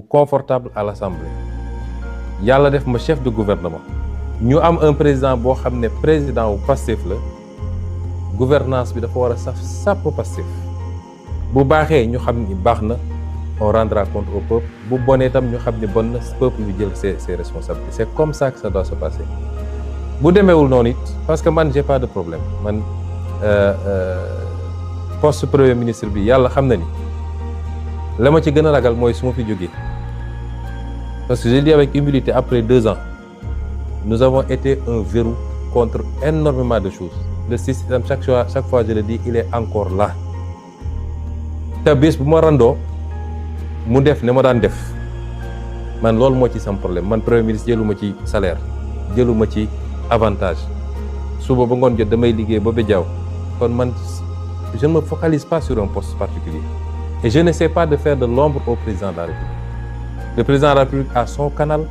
confortable à l'Assemblée yàlla def ma chef de gouvernement ñu am un président boo xam ne président wu Pastef la gouvernance bi dafa war a saf sàpp Pastef bu baaxee ñu xam ni baax na on rendra compte au peuple bu bonee tam ñu xam ni bon na peuple ñu jël ses responsabilités c'est comme ça que ça doit se passer bu demeewul noonu it parce que man j'ai pas de problème man poste premier ministre bi yàlla xam na ni la ma ci gën a ragal mooy su ma fi jógee parce que je le dis avec humilité après 2 ans nous avons été un verrou contre énormément de choses le système chaque fois je le dis il est encore là te bés bu ma randoo mu def ne ma daan def man loolu moo ci sam problème man premier ministre jëluma ci salaire jëluma ci avantage suba ba ngoon jot damay liggéey ba béjaaw kon man je ne me focalise pas sur un poste particulier et je n'essaie pas de faire de l'ombre au président de la République. Le président de la République a son canal,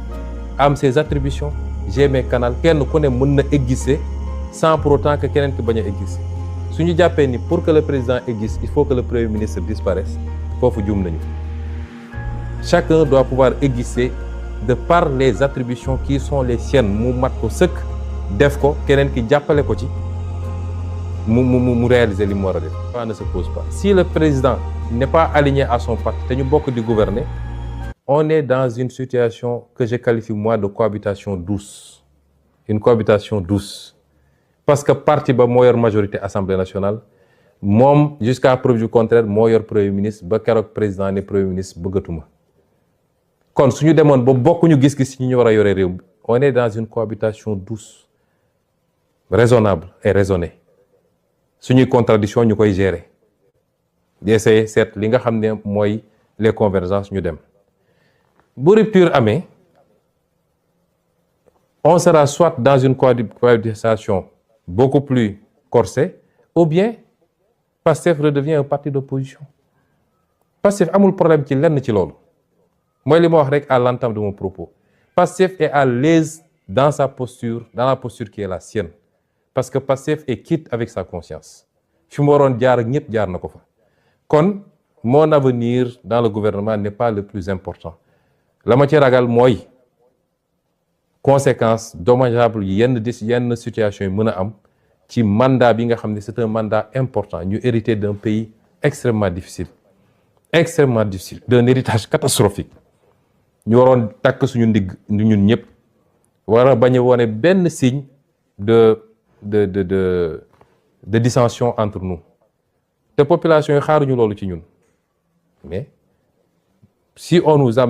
a ses attributions, j'ai mes canaux. Kenn ku ne mën na exister sans pour autant que keneen ki bañ a exister. Su ñu jàppee ni pour que le président existe, il faut que le premier ministre disparaisse. Foofu juum nañu. Chacun doit pouvoir exister de par les attributions qui sont les siennes. Mu mat ko sëkk def ko keneen ki jàppale ko ci mu réaliser li mu war a def. Ça ne se pose pas. Si le président n'est pas aligné à son parti te ñu bokk di gouverner, on est dans une situation que je qualifie moi de cohabitation douce. Une cohabitation douce. Parce que parti ba moo yor majorité Assemblée nationale moom jusqu'à preuve du contraire moo yor premier ministre ba keroog président ne premier ministre bëggatuma. Kon suñu demoon ba bokkuñu gis-gis ci ñu war a yore réew mi on est dans une cohabitation douce, raisonnable et raisonnée. Suñuy contradiction ñu koy gérer. Di essayer seet li nga xam ne mooy les convergences ñu dem. Bu rupture amee on sera soit dans une cohabitation beaucoup plus corsée ou bien Pastef redevient un parti d'opposition. Pastef amul problème ci lenn ci loolu mooy li ma wax rek à l'entame de mon propos. Pastef est à l'aise dans sa posture, dans la posture qui est la sienne parce que Pastef est quitte avec sa conscience. Fi mu waroon jaar ak ñëpp jaar na ko fa. Kon mon avenir dans le gouvernement n'est pas le plus important. La ma ci ragal mooy conséquences dommageables yenn situation yi mën a am ci mandat bi nga xam ne c'est un mandat important ñu hérité d'un pays extrêmement difficile d'un héritage catastrophique ñu waroon takk suñu ndigg ñun ñëpp war a bañ a wone benn signe de dissension entre nous te population yi xaaruñu loolu ci ñun mais si on nous a